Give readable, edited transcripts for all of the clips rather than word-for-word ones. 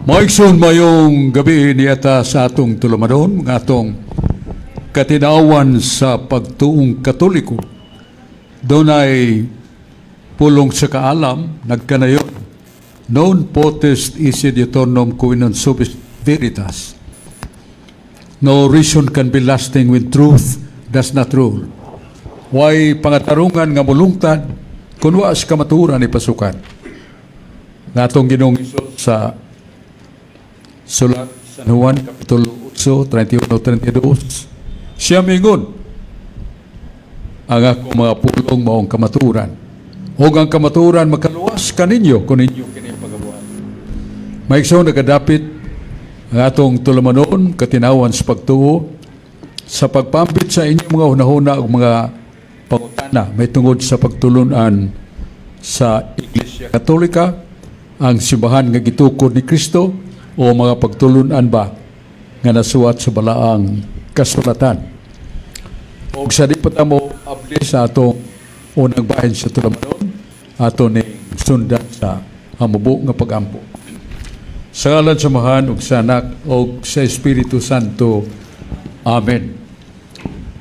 Mga igsoon, maayong gabii. Niya ta sa atong tulumanon, nga atong katinawan sa pagtuong Katoliko. Dunay pulong sa kaalam, nagkanayon, "Non potest esse diuturnum qui non subest veritas." No reason can be lasting when truth does not rule. Way pangatarungan nga mulungtad kung wa sa kamatuoran ipasukat. Nga atong Ginoong Hesus sa Sulat San Juan, Kapitulo 8, 31-32. Siya mingon, "Ang akong mga pulong maong kamatuoran. Ug ang kamatuoran makaluwas kaninyo kung ninyo kini pagabuhat." Mga igsoon, nagadapit ang atong tulumanon, katinawan sa pagtuo, sa pagpambit sa inyong mga hunahuna ug mga pangutana may tungod sa pagtulunan sa Iglesia Katolika, ang simbahan nga gitukod ni Kristo, o mga pagtulunan ba nga nasuwat sa balaang kasulatan. Og sa di pa ta mo abli sa atong unang bahin sa tulumanon, ato ni sundan sa hamubo nga pagampo. Sa ngalan sa Amahan ug sa Anak ug sa Espiritu Santo. Amen.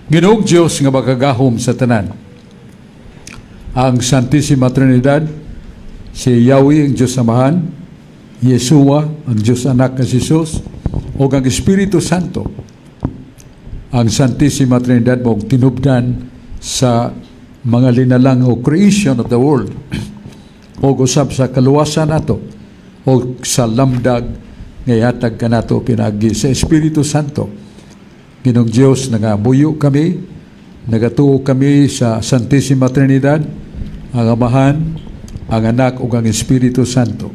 Ginoong Dios nga makagahom sa tanan, ang Santissima Trinidad, si Yahweh ang Diyos Amahan, Yeshua ang Diyos Anak nga si Jesus, ug ang Espiritu Santo. Ang Santissima Trinidad mo tinubdan sa mga linalang o creation of the world o usab sa kaluwasan nato o sa lamdag nga ihatag kanato pinaagi sa Espiritu Santo. Ginoong Diyos, nagamuyo kami, nagatuo kami sa Santissima Trinidad, ang Amahan, ang Anak ug ang Espiritu Santo.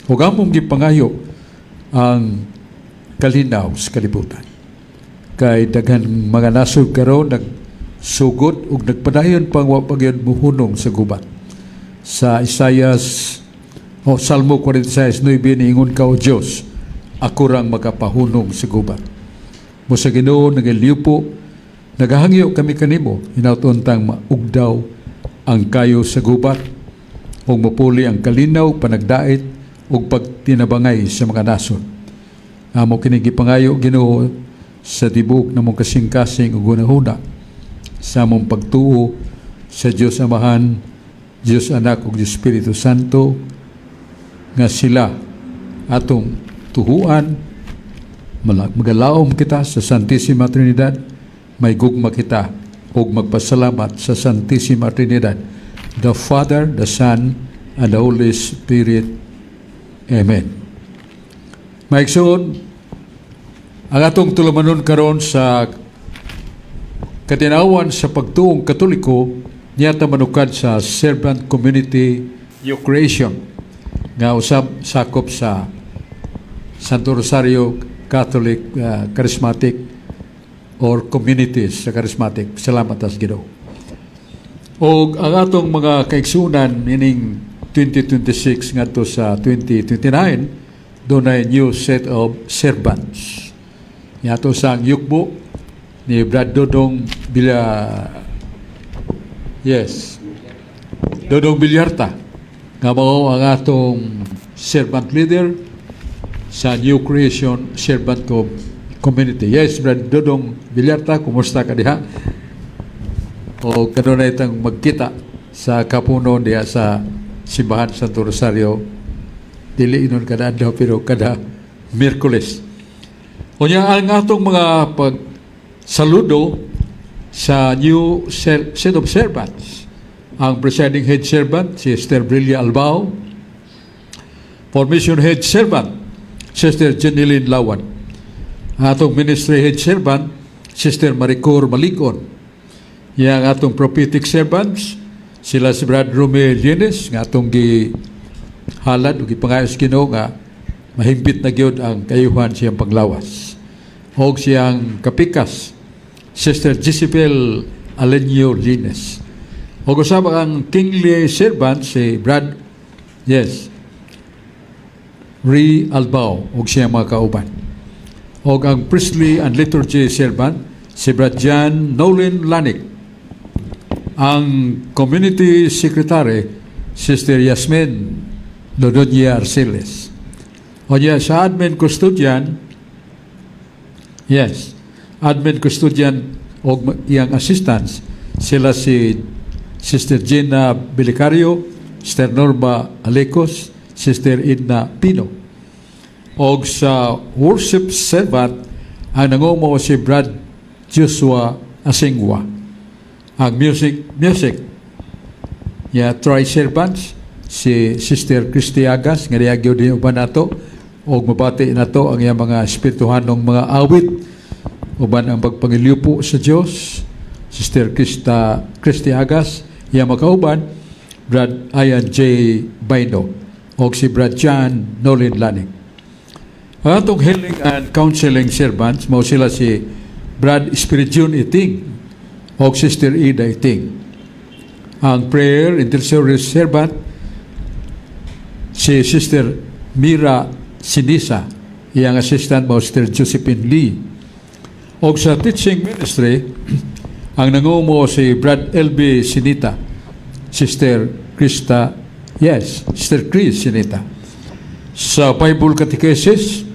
Ug among gipangayo ang kalinaw sa kalibutan. Kay daghan mga nasod karon nagsugod ug nagpadayon pang wa pa gyud muhunong sa gubat. Sa Isaias o Salmo 46:9, niingon ka, "O Dios, ako rang makapahunong sa gubat." Mo sa Ginoo nagaliupo, nagahangyo kami kanimo, hinaut untang maugdaw ang kayo sa gubat ug mupuli ang kalinaw, panagdait ug pagtinabangay sa mga nasod. Amo kini gipangayo, Ginoo, sa tibok namong kasing-kasing ug hunahuna sa among pagtuo sa Dios Amahan, Dios Anak ug Dios Espiritu Santo nga sila atong tuhuan. Magalaom kita sa Santissima Trinidad, may gugma kita ug magpasalamat sa Santissima Trinidad, the Father, the Son, and the Holy Spirit. Amen. Mga igsoon, ang atong tulumanon karon sa katinawan sa pagtuong Katoliko niya manukad sa Servant Community New Creation nga usab sakop sa Santo Rosario Catholic Charismatic or communities sa Charismatic. Salamat tas Ginoo. Og ang atong mga kaigsunan ining 2026 ngadto sa 2029, dunay new set of servants. Yato sa ang yukbo ni Brad Dodong Bila. Yes. Dodong Bilyarta nga mao ang atong servant leader sa New Creation Servant Community. Yes, Brad Dodong Bilyarta, kumusta ka diha? O kanunay tang magkita sa kapunon diha sa Simbahan Santo Rosario. Dili inon kada adlaw pero kada Miyerkules. Unya ang atong mga pagsaludo sa new set of servants. Ang presiding head servant, si Sister Brilia Albao. Formation head servant, Sister Jeneline Lawan. Ang atong ministry head servant, Sister Maricor Malikon. Yang atong prophetic servants, sila si Brad Rome Llenes, nga atong gi halad ug gipangayo sa Ginoo nga mahimpit na gyud ang kayuhan siyang paglawas. Og siyang kapikas, Sister Jezebel Alenio Lines. Og usab ang kingly servant, si Brad, yes, Ri Albao ug siyang mga kauban. Og ang priestly and liturgy servant, si Brad John Nolan Lanik. Ang community secretary, Sister Yasmin Lodonia Arceles. O yes, sa admin custodian, yes, admin custodian o iyang assistants, sila si Sister Gina Belicario, Sister Norma Alecos, Sister Edna Pino. Og sa worship servant, ang nangumo si Brad Joshua Asingwa. Ang music, ya try servants, si Sister Christy Agas, nga diha gyud uban nato, og mabati nato ang iyang mga espirituhanong mga awit, uban ang pagpangiliupo sa Dios. Sister Christy Agas, iyang makauban, Brad Ian J. Baino, og si Brad John Nolin Laning. Ang atong healing and counseling servants, mao sila si Brad Spiridion Iting og Sister Ida Iting. Ang prayer intercessory servant, si Sister Mira Sinisa, iyang assistant mao Sister Josephine Lee. Og sa teaching ministry, ang nangumo si Brad LB Sinita, Sister Krista, yes, Sister Chris Sinita. Sa Bible Catechesis,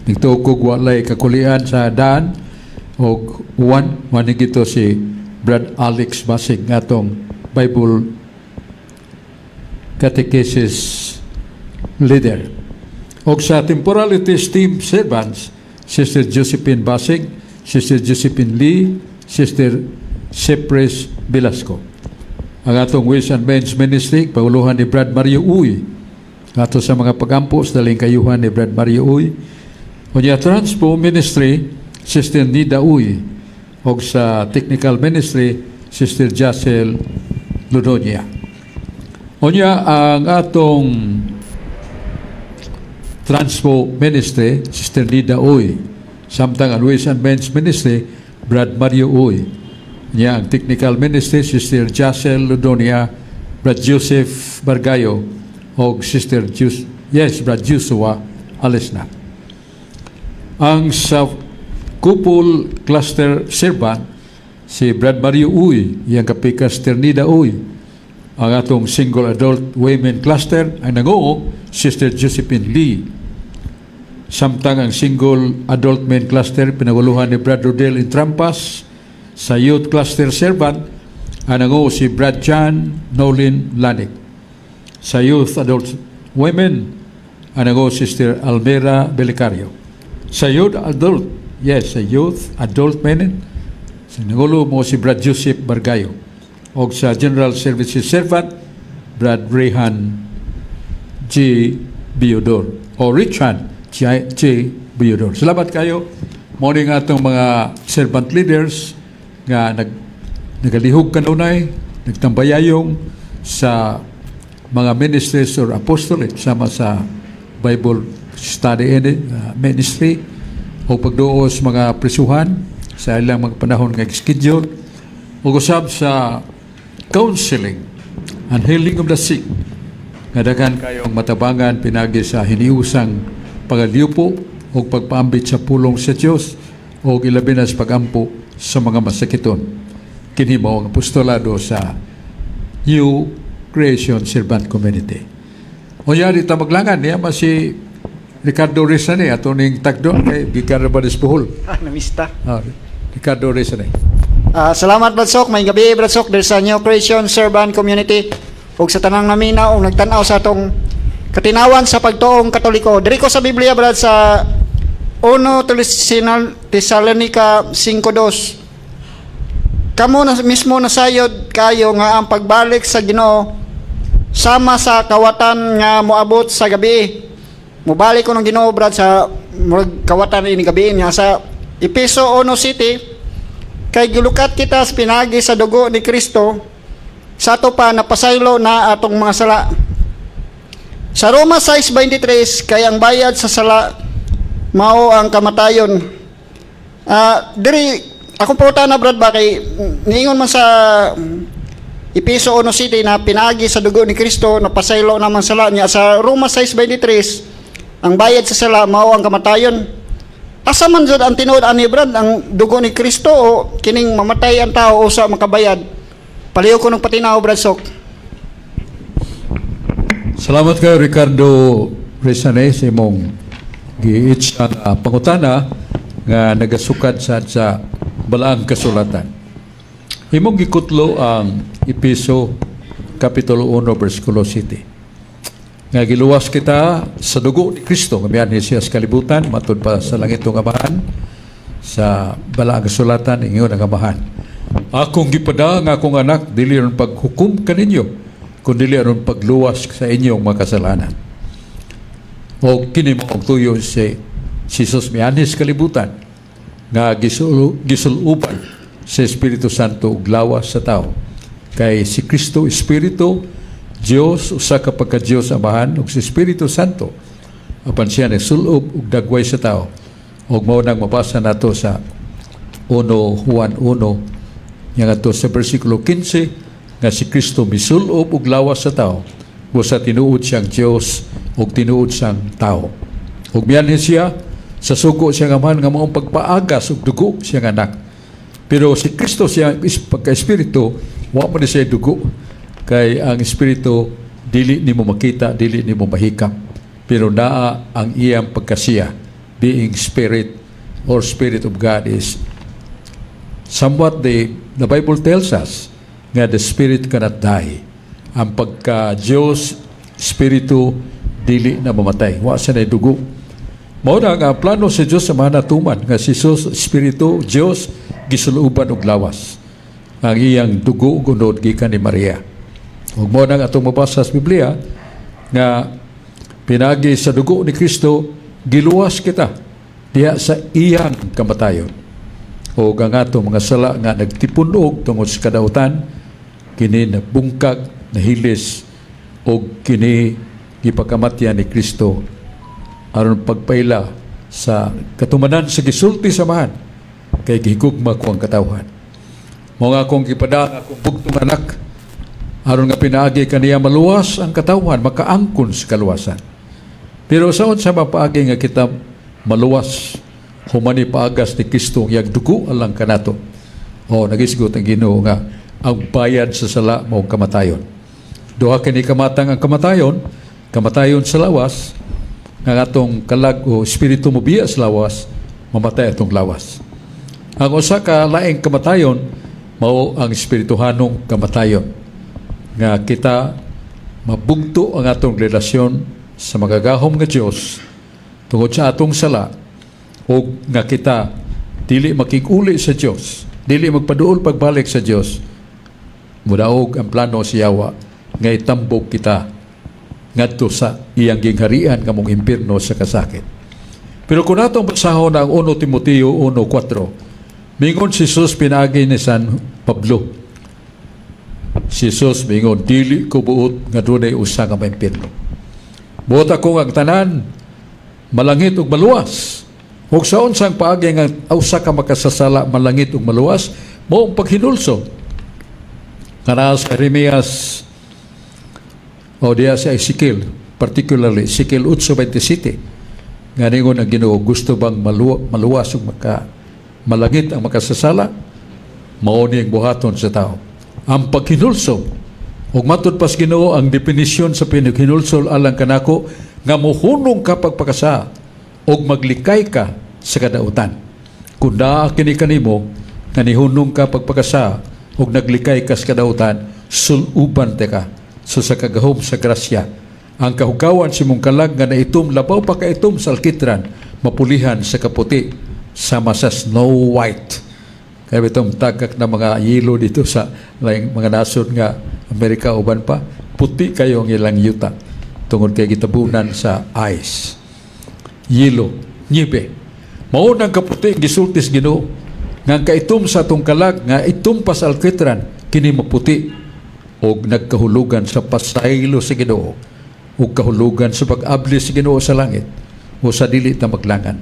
nagtuo walay kakulian sa daan og uwan, maning ito si Brad Alex Basig atong Bible Catechesis leader. Og sa Temporalities Team Servants, Sister Josephine Basig, Sister Josephine Lee, Sister Cypress Velasco. Ang atong Ways and Means Ministry, panguluhan ni Brad Mario Uy. Ato sa mga pagampo sa daling kayuhan ni Brad Mario Uy. Unya Transpo Ministry, Sister Nida Uy. Og sa Technical Ministry, Sister Jacel Ludonia. Unya ang atong Transpo Ministry, Sister Nida Uy. Samtang ang Ways and Means Ministry, Brad Mario Uy. Niya ang Technical Ministry, Sister Jacel Ludonia, Brad Joseph Bargayo, og Sister Jus yes, Brad Joshua Alesna. Ang sa Couple Cluster Servant, si Brad Mario Uy, iyang kapikas Ternida Uy. Ang atong Single Adult Women Cluster, ang nanguo, Sister Josephine Lee. Samtang ang Single Adult Men Cluster, pinaguluhan ni Brad Rodel Intrampas. Sa Youth Cluster Servant, ang nanguo si Brad John Nolin Lanik. Sa Youth Adult Women, ang nanguo Sister Almera Belicario. Sa Youth Adult, yes, sa Youth Adult Men, sa nangulo mo si Brad Joseph Bargayo. O sa General Services Servant, Brad Rehan G. Biodor o Richard G. J. Biodor. Salamat kayo. Morning atong mga servant leaders nga nagalihog kanunay, nagtambayayong sa mga ministries or apostolate sama sa Bible study and ministry o pagduos mga prisuhan sa ilang mga panahon nga schedule o usab sa counseling and healing of the sick nga daghan kayong matabangan pinagi sa hiniusang pagaliupo o pagpaambit sa pulong sa Dios o ilabi na sa pagampo sa mga masakiton. Kini mao ang apostolado sa New Creation Servant Community. O di ta maglangan niya man si Ricardo Rizane ato ning tagdo kay gikan ba Bohol. Ah, namista. Ah, Ricardo Rizane. Ah, salamat, Brad Sok. May gabi, Brad Sok, diri sa New Creation Servant Community ug sa tanang naminaw ug nagtan-aw sa atong katinawan sa pagtuong Katoliko. Diri ko sa Biblia, Brad, sa 1 Tesalonica 5:2. Kamo na mismo nasayod kayo nga ang pagbalik sa Ginoo sama sa kawatan nga moabot sa gabi. Mobalik ko ng Ginoo, Brad, sa murag kawatan ini gabi nga sa Epeso 1:7, kay gilukat kita sa pinagi sa dugo ni Kristo sa ato pa napasaylo na atong mga sala. Sa Roma 6:23, kay ang bayad sa sala mao ang kamatayon. Ah, diri akong pangutana na, Brad, ba kay niingon man sa Epeso 1:7 na pinagi sa dugo ni Kristo napasaylo naman sala niya. Sa Roma 6:23, ang bayad sa sala mao ang kamatayon. Asa man jud ang tinuod ani, Brad, ang dugo ni Kristo o kining mamatay ang tao usa makabayad? Palihog ko ng patinaw, Brad Sok. Salamat kayo, Ricardo Rizane, sa imong Giitsa nga pangutana nga nagasukad sa balaang kasulatan. Imong gikutlo ang Epeso Kapitulo 1 versikulo 7 nga giluwas kita sa dugo ni Kristo nga mianhi siya sa kalibutan matud pa sa langit nga Amahan. Sa balaang kasulatan, ingon ang Amahan, "Akong gipada nga akong anak dili aron paghukom kaninyo kundi aron pagluwas sa inyong mga kasalanan." O kini mao ang tuyo si Jesus mianhi sa kalibutan nga gisuluban sa Espiritu Santo ug lawas sa tao. Kay si Kristo Espiritu, Dios, usa ka pagka-Dios Amahan ug si Espiritu Santo. Apan siya nagsulob ug dagway sa tao. Ug mao nang mabasa nato sa 1 Juan 1 nga ngadto sa bersikulo 15 nga si Kristo misulob ug lawas sa tao, busa tinuod siyang Dios ug tinuod siyang tao. Ug mianhi siya sa sugo siyang Amahan nga maong pagpaagas og dugo siyang anak. Pero si Kristo siya pagka-espiritu, wa man ni siya dugo. Kay ang espiritu dili nimo makita, dili nimo mahikap. Pero naa ang iyang pagkasiya, being spirit or spirit of God is somewhat the Bible tells us nga the spirit cannot die. Ang pagka Diyos, espiritu, dili na mamatay. Wa siya na dugo. Mao na nga ang plano sa Diyos sa mga natuman nga si Jesus, Espiritu, Diyos, gisuluban og lawas. Ang iyang dugo ug unod gikan ni Maria. Ug mao na nga atong mabasa sa Biblia nga pinagi sa dugo ni Kristo giluwas kita diha sa iyang kamatayon. O ang atong mga sala nga nagtipunog tungod sa kadautan kini nabungkag, nahilis og kini gipakamatyan ni Kristo aron pagpaila sa katumanan sa gisulti sa Amahan, kay gihigugma ko ang katawhan. Mao nga akong gipada ang akong bugtong anak aron nga pinaagi kaniya maluwas ang katawhan, makaangkon sa kaluwasan. Pero sa unsa mapaagi nga kita maluwas human ipaagas ni Kristo ang iyang dugo alang kanato? O nagisgot ang Ginoo nga ang bayad sa sala mao ang kamatayon. Duha kini kamatang ang kamatayon, kamatayon sa lawas, nga atong kalag o espiritu mobiya sa lawas, mamatay atong lawas. Ang usa ka laing kamatayon mao ang espirituhanong kamatayon nga kita mabugto ang atong relasyon sa magagahom nga Dios tungod sa atong sala o nga kita dili makiguli sa Dios, dili magpaduol pagbalik sa Dios. Mudaog ang plano si Yawa nga itambok kita ngadto sa iyang gingharian nga mong impierno sa kasakit. Pero kung atong basahon ang 1 Timoteo 1:4, mingon si Jesus pinaagi ni San Pablo. Si Jesus mingon, "Dili ko buot nga dunay usa nga maimpierno. Buot ako ang tanan malangit ug maluwas." Ug sa unsang paagi nga usa ka makasasala malangit ug maluwas? Mao ang paghinulsol. Kana sa Jeremias o diya sa Ezekiel, particularly Ezekiel 8:27, nga ningon ang Ginoo, "Gusto bang maluwas ug malangit ang makasasala? Mao ni ang buhaton sa tao." Ang paghinulsol. Ug matud pas Ginoo, ang definisyon sa pinaghinulsol alang kanako nga muhunong ka pagpakasa ug maglikay ka sa kadautan. Kung naa kini kanimo nga nihunong ka pagpakasa ug naglikay ka sa kadautan, suluban te ka. So sa kagahom sa grasya, ang kahugawan sa imong kalag nga naitom labaw pa kaitom sa alkitran, mapulihan sa kaputi sama sa Snow White. Kaya itong tagak na mga yelo dito sa laing mga nasod nga Amerika, uban pa, puti kayo ang ilang yuta tungod kay gitabunan sa ice. Yelo, niebe. Mao nang kaputi gisulti sa Ginoo nga ang kaitom sa atong kalag nga itom pa sa alkitran kini maputi og nagkahulugan sa pasaylo sa Ginoo ug kahulugan sa pag-abli sa Ginoo sa langit o sa dili ta maglangan.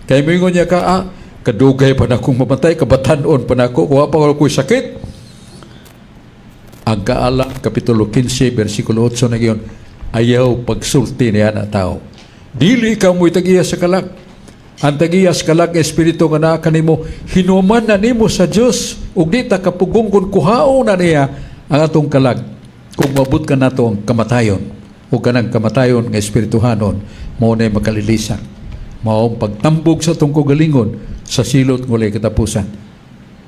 Kay moingon niya ka, "Ah, kadugay pa na akong mamatay, kabatan-on pa na ako, wa pa ako'y sakit." Ang Kaalam, Kapitulo 15, versikulo 8 na gayon, "Ayaw pagsulti niya na tao. Dili ka mo'y tagiya sa kalag. Ang tagiya sa kalag, espiritu nga naa kanimo, hinuman na nimo sa Dios ug di ta kapugong kung kuhaon na niya ang atong kalag. Kung mabot ka nato ang kamatayon, o kanang kamatayon nga espirituhanon, mao na makalilisan." Mao ang pagtambog sa atong kaugalingon sa silot ng walay katapusan.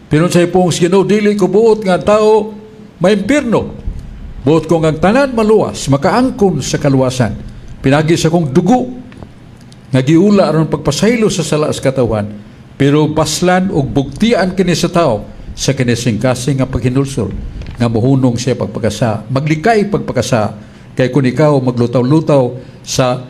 Pero sa pulong sa Ginoo, "Dili ko buot nga ang tao maimpirno. Buot ko nga ang tanan maluwas, makaangkon sa kaluwasan. Pinagi sa akong dugo, nga giula aron pagpasaylo sa sala sa katawhan, pero baslan ug bugtian kini sa tao sa kinisingkasing nga paghinulsol nga mohunong siya pagpakasa, maglikay pagpakasa, kay kung ikaw maglutaw-lutaw sa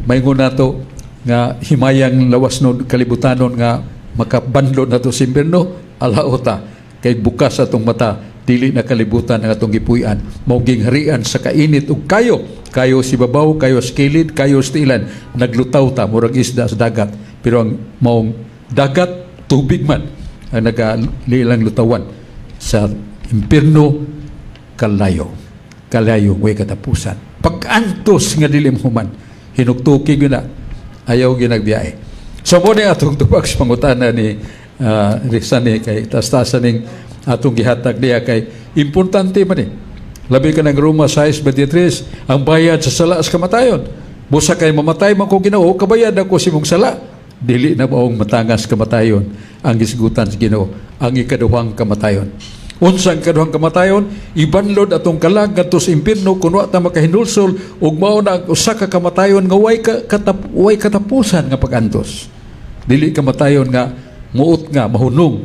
maingon nato nga himayang lawas nun kalibutanon nga makabanlo nato sa impierno, alaota kay bukas atong mata, dili na kalibutan ang atong gipuy-an, mao gingharian sa kainit ug kayo kayo si babaw, kayo sa kilid, kayo sa tiilan, naglutaw ta murag isda sa dagat, pero ang maong dagat tubig man ang nagalilang lutawan sa impierno, kalayo kalayo way katapusan, pag-antos nga dili human hinuktuki gyud na, ayaw ginagbiyahe." So mo ni atong tubag sa pangutana ni Rizani, kay tastasan ning atong gihatag niya kay importante man eh. Labi ka ng Roma 6:23, ang bayad sa sala sa kamatayon. Busa kay mamatay man ko, Ginoo, kabayad ako sa imong sala. Dili na maong matangas kamatayon ang gisgutan sa Ginoo, ang ikaduhang kamatayon. Unsang ikaduhang kamatayon? Ibanlod atong kalag ngadto sa impierno kun wa ta makahinulsol ug mao na ang usa ka kamatayon nga way katapusan nga pag-antos. Dili kamatayon nga muot nga mahunong,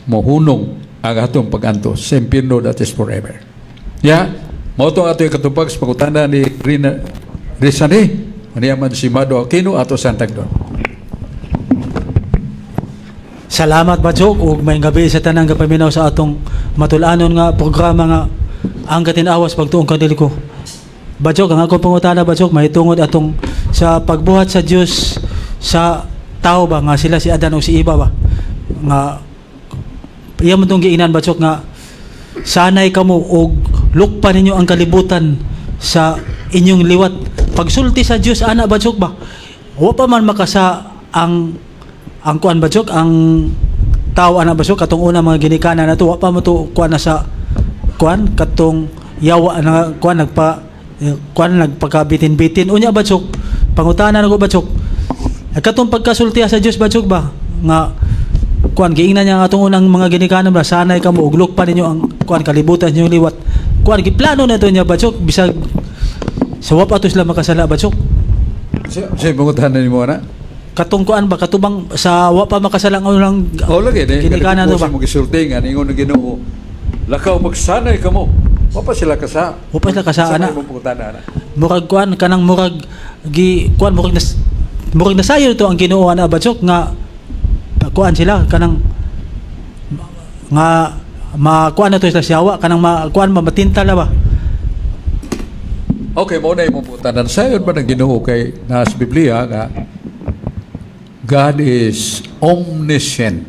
mahunong ang atong pag-antos sa impierno that is forever. Ya, mao tong ato katubag sa pangutana ni Rina Rizani. Aniya man si Mado Aquino ato sa tagdon. Salamat, Batsok, ug maayong gabi sa tanang gapaminaw sa atong matul-anon nga programa nga Ang Katinawas Pagtuong Katoliko. Batsok, ang akong pangutana, Batsok, mahitungod atong sa pagbuhat sa Dios sa tao ba nga sila si Adan o si Eva ba nga iya mo tong giingnan, Batsok, nga sanay kamo og lukpa ninyo ang kalibutan sa inyong liwat. Pagsulti sa Dios ana, Batsok ba, wa pa man makasa ang kuan, Batsok, ang tao ana, Batsok, katong una mga ginikanan nato, wa pa mo to kuan na sa kuan katong yawa na kuan nagpa kuan nagpakabitin-bitin. Unya, Batsok, pangutana nako, Batsok, katong pagkasultiya sa Dios, Batsok ba, nga kuan giingnan niya ang atong unang mga ginikanan ba, sanay kamo ug lukpa ninyo ang kuan kalibutan niyo liwat, kuan giplano na to niya, Batsok, bisag sa wa pa to sila makasala, Batsok? Sa pangutana nimo ana? Katong kuan ba, katubang sa wa pa makasala ang unang Oh, lagi ni ginikanan to ba? Mo gisulti nga ningon ng Ginoo, "Lakaw, magsanay kamo." Wa pa sila kasa. Wa pa sila kasa, Sa ana. may mong pangutana ana? Murag kuan kanang murag gi kuan murag nasayo to ang Ginoo ana, Batsok, nga kuan sila kanang nga makuan na to sila siyawa kanang makuan matinta la ba? Okay, mo na imong pangutana. Sayon ba ng Ginoo kay nasa Biblia nga God is omniscient,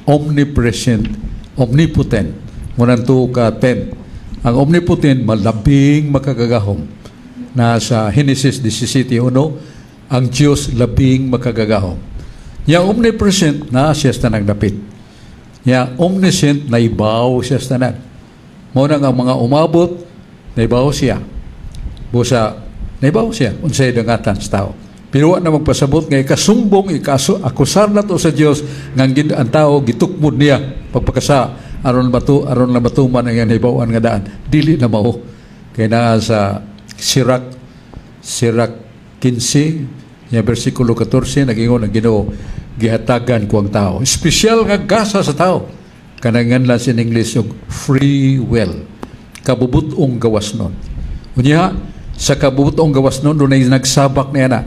omnipresent, omnipotent. Munang tuo ka 10. Ang omnipotent, malabing makagagahom. Nasa Genesis 17:1, ang Diyos labing makagagahom. Ya omnipresent, naa siya sa tanang dapit. Ya omniscient, naibaw siya sa tanan. Mao na nga ang mga umabot, naibaw siya. Busa, naibaw siya, unsay dangatan sa tao. Pero wa na magpasabot nga ikasumbong, ikaso, akusar na to sa Dios nga ang tao gitukmod niya pagpakasa aron bato aron na matuman ang iyang hibaw-an nga daan. Dili na mao. Kay naa sa Sirach 15 nya bersikulo 14, nagingon ang Ginoo, "Gihatagan ko ang tao." Espesyal nga gasa sa tao. Kanang nganlan sa English og free will. Kabubut-ong gawas nun. Unya, sa kabubut-ong gawas nun, dunay nagsabak niya na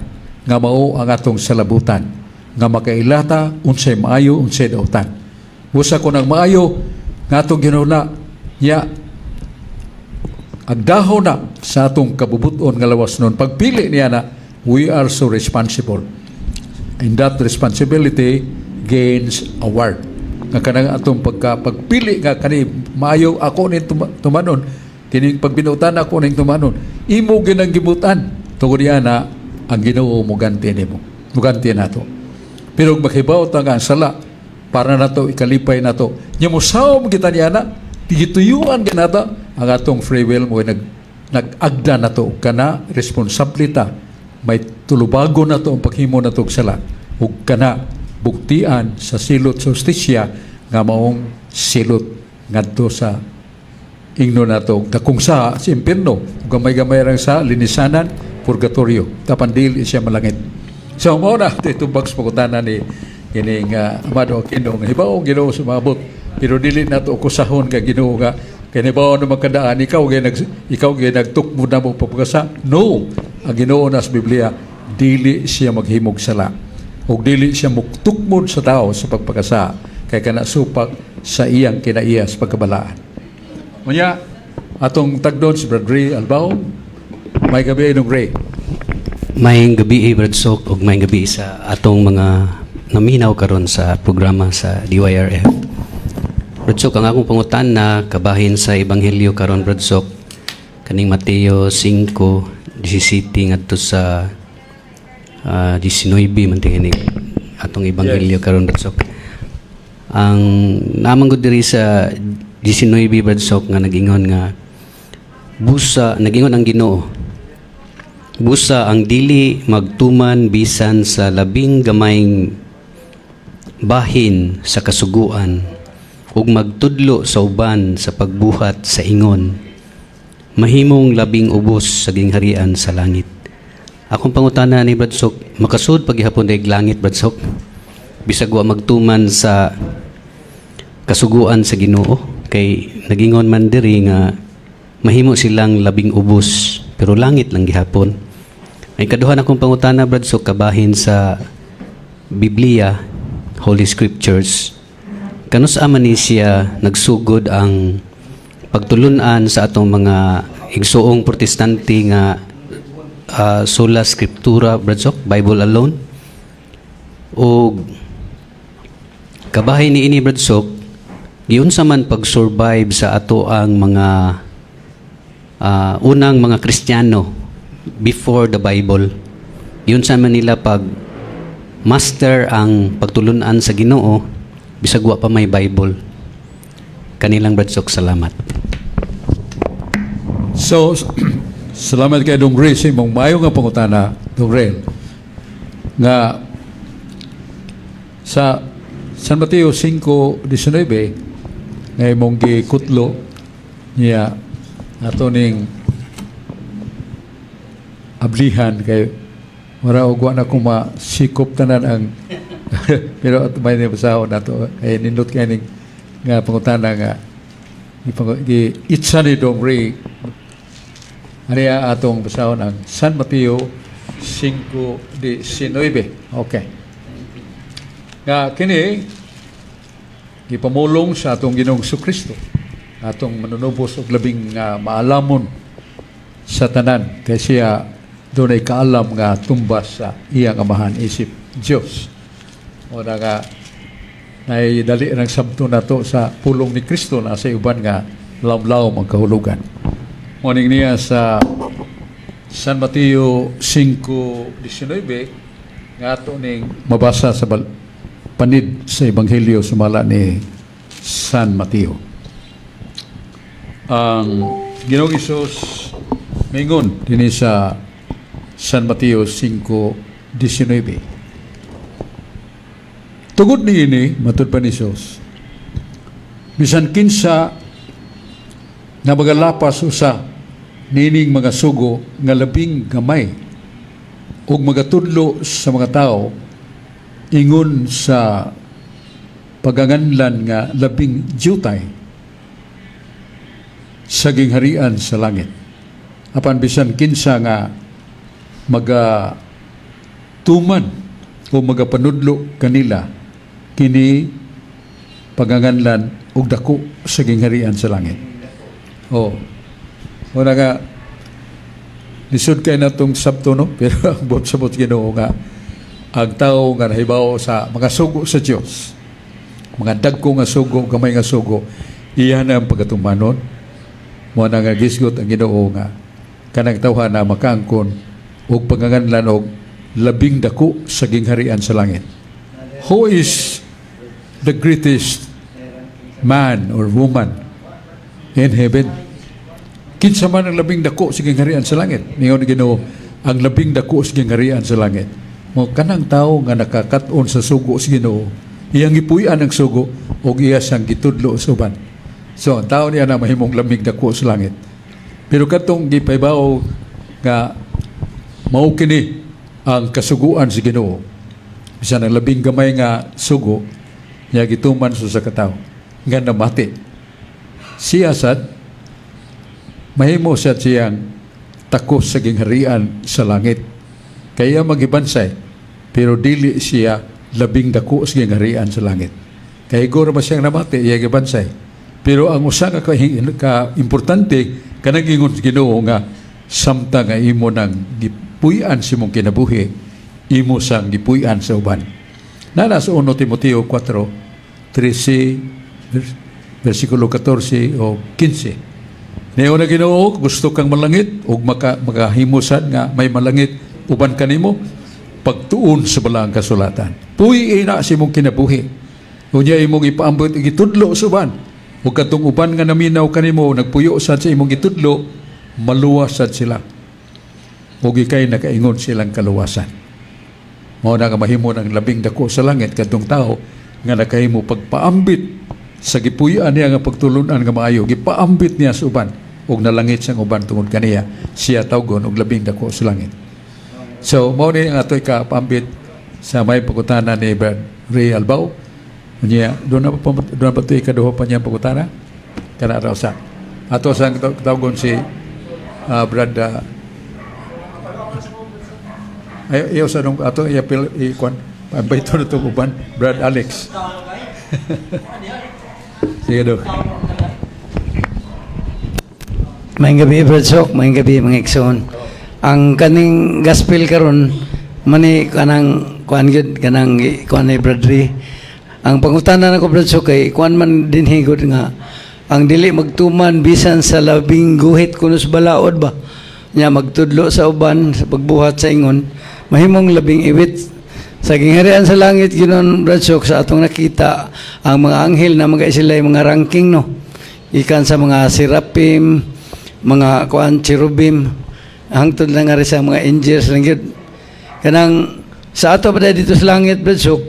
nga mao ang atong salabutan nga makailata unsay maayo, unsay dautan. Busa ko ng maayo nga atong ginuna nya agdaho na sa atong kabubuton nga lawas nun. Pagpili niya na, we are so responsible. And that responsibility gains award. Nga kanang atong pagpili nga kani maayo ako ning tumanon, kining pagbinutan ako ning tumanon, imo ginang gibutan. Tungod niya na ang Ginoo muganti nimo. Muganti nato. Pero kung makibaw ta nga ang sala para nato ikalipay nato. Nya mosaom kita niya na gituyuan ginata ang atong free will mo nag nag-agda nato kana responsibility. May tulubago na to ang paghimo na og sala ug kana buktian sa silot sa hustisya nga maong silot ngadto sa ingno nato dakong sa sa impierno, gamay-gamay rang sa linisanan, purgatorio, tapan dili siya malangit. So mao na itubag sa pangutana ni kining Amado Aquino nga hibaw Ginoo sumabot, pero dili nato akusahon ka Ginoo nga kay hibaw na magkadaan ikaw gyud nagtukmo na mo pagkasa. No, ang Ginoo na sa Biblia, dili siya maghimog sala ug dili siya muktukmod sa tao sa pagpakasa kay kana supak sa iyang kinaiya sa pagkabalaan. Unya, atong tagdon si Brad Ray Albao. May gabi, Dong Ray. Maayong gabi, Brad Sok, ug maayong gabi sa atong mga naminaw karon sa programa sa DYRF. Brad Sok, ang akong pangutana kabahin sa ebanghelyo karon, Brad Sok, kaning Mateo 5:17 ngadto sa 19 man tingin atong ebanghelyo karon, Brad Sok. Ang naman gud diri sa 19, Brad Sok, nga nagingon nga busa, nagingon ang Ginoo, "Busa ang dili magtuman bisan sa labing gamayng bahin sa kasuguan ug magtudlo sa uban sa pagbuhat sa ingon, mahimong labing ubos sa gingharian sa langit." Akong pangutana ni Brad Sok, makasud paghihapon dag langit, Brad Sok, bisag wa magtuman sa kasuguan sa Ginoo? Kay nagingon man diri nga mahimo silang labing ubos pero langit lang gihapon. May kaduhan akong pangutana, Brad Sok, kabahin sa Biblia, Holy Scriptures. Kanus-a man ni siya nagsugod ang pagtulunan sa atong mga igsuong Protestante nga sola scriptura, Brad Sok, Bible alone? O kabahin ni ini, Brad Sok, giunsa man pag-survive sa ato ang mga unang mga Kristiyano before the Bible? Giunsa man nila pag master ang pagtulunan sa Ginoo bisag wa pa may Bible? Kanilang, Brad Sok, salamat. So, salamat kay Dong Ray sa imong maayo nga pangutana, Dong Ray. Nga sa San Mateo 5:19 nga imong gikutlo niya, ato ning ablihan kay wala og wa na ko masikop tanan ang, pero at may basahon nato kay nindot kay ning nga pangutana nga gi itsa ni Dong Ray. Aniya atong basahon ang San Mateo 5:19. Okay. Nga kini gipamulong sa atong Ginoong Kristo, atong manunubos og labing maalamon sa tanan kay siya dunay kaalam nga tumbas sa iyang Amahan isip Dios. O na nga nay dali ng sabto nato sa pulong ni Kristo na sa uban nga lawom-lawom ang kahulugan. Morning niya sa San Mateo 5:19 nga ato ning mabasa sa panid sa Ebanghelyo sumala ni San Mateo. Ang Ginoong Hesus mingon dinhi sa San Mateo 5:19. "Tungod niini," matud pa ni Hesus, "bisan kinsa nga magalapas usa niining mga sugo nga labing gamay ug magatudlo sa mga tao ingon sa paganganlan nga labing diyutay sa gingharian sa langit. Apan bisan kinsa nga maga tuman o magapanudlo kanila, kini paganganlan og dako sa gingharian sa langit." Oh. Wala nga lisod kay natong sabto, no, pero ang buot sa buot Ginoo nga ang tao nga nahibaw sa mga sugo sa Dios, mga dagko nga sugo, gamay nga sugo, iya na ang pagatumanon. Mo na nga gisgot ang Ginoo nga kanang tawhan na makaangkon og panganganlan og labing dako sa gingharian sa langit. Who is the greatest man or woman in heaven? Kinsa man ang labing dako sa gingharian sa langit? Ningon ni Ginoo, Ang labing dako sa gingharian sa langit mo kanang tao nga nakakat-on sa sugo sa Ginoo, iyang gipuy-an ang sugo ug iya siyang gitudlo sa uban. So ang tao niya na mahimong labing dako sa langit. Pero katong gipahibaw nga mao kini ang kasuguan sa Ginoo, bisan ang labing gamay nga sugo niya gituman sa usa ka tawo nga namati, siya sad mahimo sad siyang takos sa gingharian sa langit. Kaya magibansay, pero dili siya labing dako sa gingharian sa langit. Kay igor ba siyang namati, iya gibansay. Pero ang usa ka importante kanang ingon sa Ginoo nga samtang nga imo nang gipuy-an sa imong kinabuhi, imo sang gipuy-an sa uban. Nana sa 1 Timoteo 4, 13, versikulo 14 o 15. Niyo na Ginoo, gusto kang malangit ug makahimusan nga may malangit uban kanimo, pagtuon sa balaang kasulatan. Puy na sa imong kinabuhi. Unya imong ipaambot, gitudlo sa uban. Ug kadtong uban nga naminaw kanimo, nagpuyo sad sa imong gitudlo, maluwas sad sila. Ug ikay nakaingon silang kaluwasan. Mao na nga mahimo ng labing dako sa langit kadtong tao nga nakahimo pagpaambit sa gipuy-an niya nga pagtulunan nga maayo, gipaambit niya sa uban ug nalangit sang uban tungod kaniya, siya tawgon og labing dako sa langit. So mao ni ang atoy kapaambit sa may pangutana ni Brad Ray Albao. Unya doon na pa to'y ikaduha pa niya pangutana kana raw sa ato sang tawgon si Brad ay iyo sa nung ato iya pil ikuan pambayto na itong uban, Brad Alex. Sige do. Maayong gabi, Brad Sok, maayong gabi, mga igsoon. Ang kaning gospel karon mani kanang kuan gyud, kanang kuan ni Brad Ray. Ang pangutana nako, Brad Sok, kay kuan man din higod nga ang dili magtuman bisan sa labing guhit kuno sa balaod ba nya magtudlo sa uban sa pagbuhat sa ingon mahimong labing iwit sa gingharian sa langit. Ginon, Brad Sok, sa atong nakita ang mga anghel na mga sila mga ranking, no, ikan sa mga seraphim, mga kuan, cherubim, hangtod lang nga rin sa mga angels lang gyud. Kanang sa ato pa dito sa langit, Brad Sok,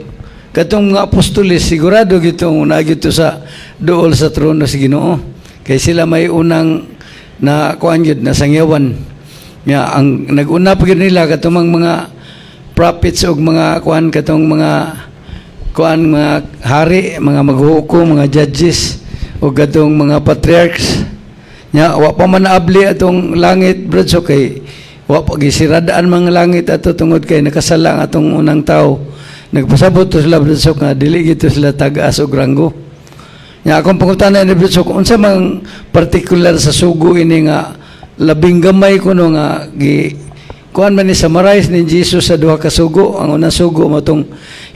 katong mga apostoles sigurado gitong una gito sa duol sa trono sa Ginoo kay sila may unang na kuan gyud na sangyawan nga ang naguna pa gyud nila katong mga prophets ug mga kuan, katong mga kuan, mga hari, mga maghuhukom, mga judges ug katong mga patriarchs nya. Wa pa man naabli atong langit, Brad, so kay wa pa gisiradaan mga langit ato tungod kay nakasala ang atong unang tao. Nagpasabot to sila, Brad Sok, nga dili gito sila tag-as og ranggo. Nya akong pangutana ni Brad Sok, unsa mang particular sa sugo ini nga labing gamay kuno nga gi kuan man ni summarize ni Jesus sa duha ka sugo? Ang unang sugo mo tong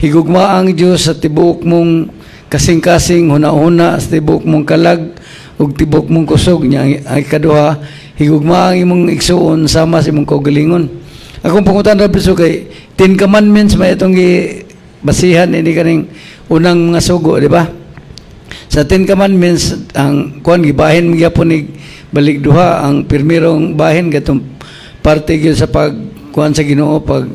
higugma ang Dios sa tibuok mong kasing-kasing, huna-huna, sa tibuok mong kalag ug tibuok mong kusog. Nya ang ikaduha, higugma ang imong igsuon sama sa imong kaugalingon. Akong pangutana, Brad, kay Ten Commandments may itong gi basihan ini kaning unang mga sugo, di ba? Sa Ten Commandments ang kuan gibahin magyapon ni balik duha. Ang pirmirong bahin katong parte gyud sa pag kuan sa Ginoo, pag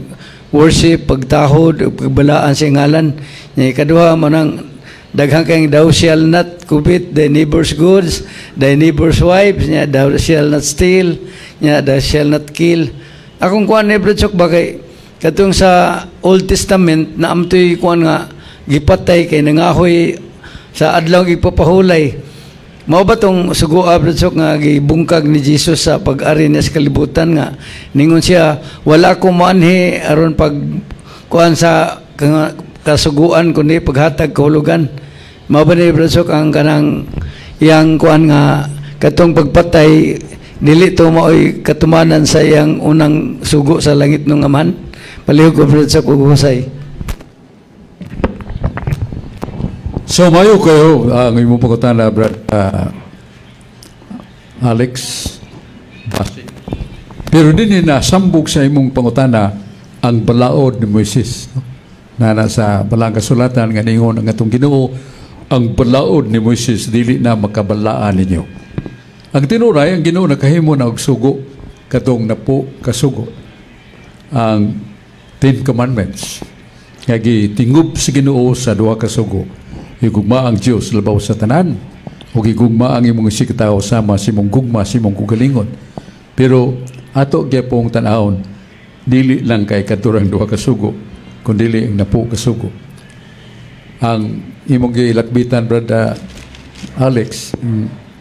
worship, pagtahod ug pagbalaan sa ngalan nya. Ikaduha mo nang daghan kay thou shall not covet thy neighbor's goods, thy neighbor's wives, nya thou shall not steal, nya thou shall not kill. Akong kuan ni Brad Sok ba kay katong sa Old Testament na amtoy kuan nga gipatay kay nangahoy sa adlaw gipapahulay. Mao ba tong sugoa, Brad Sok, nga gibungkag ni Jesus sa pag-ari niya sa kalibutan nga ningon siya, "Wala ko moanhi aron pag kuan sa kasuguan kundi paghatag kahulugan"? Mao ba ni, Brad Sok, ang kanang iyang kuan nga katong pagpatay dili to maoy katumanan sa iyang unang sugo sa langit ng Amahan? Palihog ko, Brad Sok, ug husay. So mayo kayo ang imong pangutana, Brad Alex Basi. Pero din nasambog sa imong pangutana ang balaod ni Moises. No? Na sa balaang kasulatan nga ningon ang atong Ginoo, "Ang balaod ni Moises dili na makabalaan ninyo." Ang tinuray, ang Ginoo nakahimo na og sugo, katong napo kasugo. Ang Ten Commandments nga gitingob sa Ginoo sa duha ka sugo. Higugma ang Dios labaw sa tanan ug higugma ang imong isigkatawo sama sa imong gugma sa imong kaugalingon. Pero ato gyapong tan-awon, dili lang kay katurang duha ka sugo, kundi ang napo ka sugo. Ang imong gilakbitan, Brother Alex,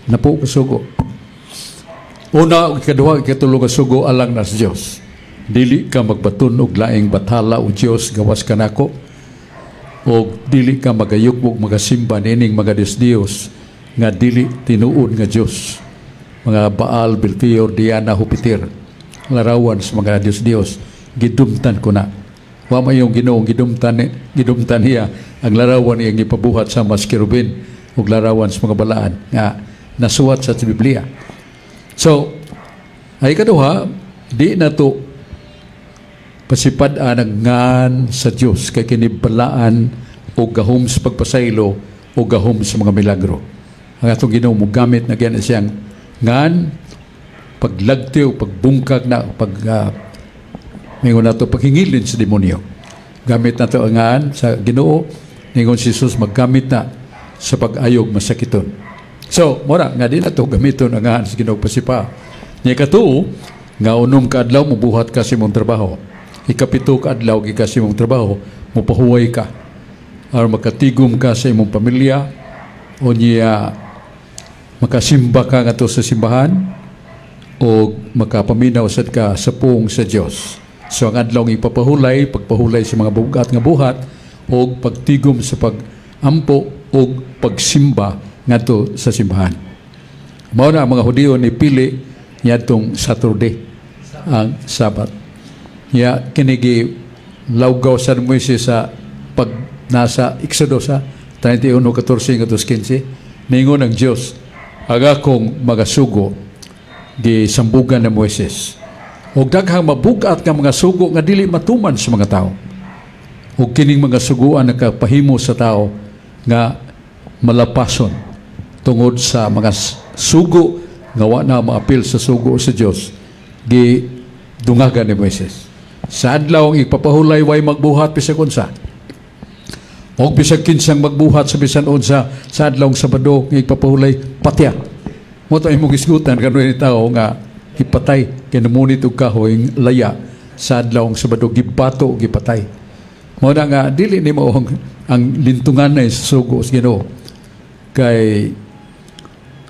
napo ka sugo. Una, ug ikaduha, ikatulo ka sugo alang na sa Dios. Dili ka magbaton og laing bathala o Dios gawas kanako, og dili ka magayukbog, magasimba nining mga Diyos nga dili tinuod nga Dios. Mga Baal, Belpeor, Diana, Jupiter. Larawan sa mga Diyos-Diyos. Gidumtan ko na. Wa may yung Ginoong gidumtan, gidumtan niya ang larawan niyang gipabuhat sa mas kerubin ug larawan sa mga balaan nga nasuwat sa Biblia. So, ay kaduha, di na to pasipad-an ang ngan sa Dios kay kini balaan o gahom sa pagpasaylo o gahom sa mga milagro. Ang atong Ginoo mogamit na gyud siyang ngan paglagtiw, pagbungkag na pag mingon nato paghingilin sa demonyo. Gamit nato ang ngan sa Ginoo, ningon si Jesus maggamit na sa pag-ayog masakiton. So, mora nga di na to gamiton ang ngan sa Ginoo pasipa. Nya katuo nga unom ka adlaw mobuhat ka sa imong trabaho. Ikapito ka adlaw gikan sa imong trabaho, mopahuway ka. Aron makatigom ka sa imong pamilya o niya makasimba ka ngadto sa simbahan o makapaminaw sad ka sa pung sa Dios. So ang adlaw nga ipapahulay, pagpahulay sa mga bugat nga buhat o pagtigom sa pagampo o pagsimba ngadto sa simbahan. Mao na ang mga Hudiyo ni pili niadtong Saturday ang Sabat. Ya kinigi lawgaw sa Moises sa pag nasa Exodo sa 31:14 ngadto 15, ningon ang Dios, ang akong mga sugo gisambugan ni Moises. Og daghang mabugat nga mga sugo nga dili matuman sa mga tao. Ug kining mga suguan nakapahimo sa tao nga malapason tungod sa mga sugo nga wa na maapil sa sugo sa Dios, gi dungagan ni Moises. Sa adlaw ang ipapahulay, way magbuhat bisag unsa. Og bisag kinsang magbuhat sa bisan unsa sa adlaw Sabado nga ipapahulay, patya. Mao to imong hisgutan karon ni tao nga ipatay kay namunit og kahoy laya sa adlaw Sabado, gibato ug gipatay. Mao na nga dili nimo ang lintungan na sa sugo sa Ginoo kay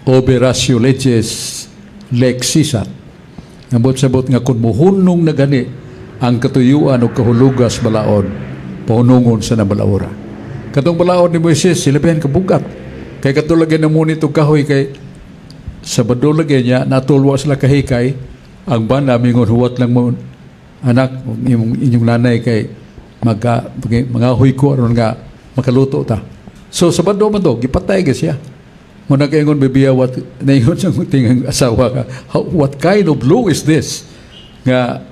obe ratio legis lex sisat. Ambot sabot nga kung muhunong na gani ang katuyuan o kahulugas balaod, pahunungon sa nabalaora. Katong balaod ni Moises, sila kabugat. Kay katulagyan na muna itong kahoy kay Sabado lagi niya, natulwa sila kahikay, ang bana mingon, "Huwat lang mo, anak, imong inyong nanay kay magka, mga huy ko aron nga makaluto ta." So Sabado man to, gipatay ga siya. Mo nagaingon bibiya, what naingon sa tingang asawa ka, "What kind of law is this?" Nga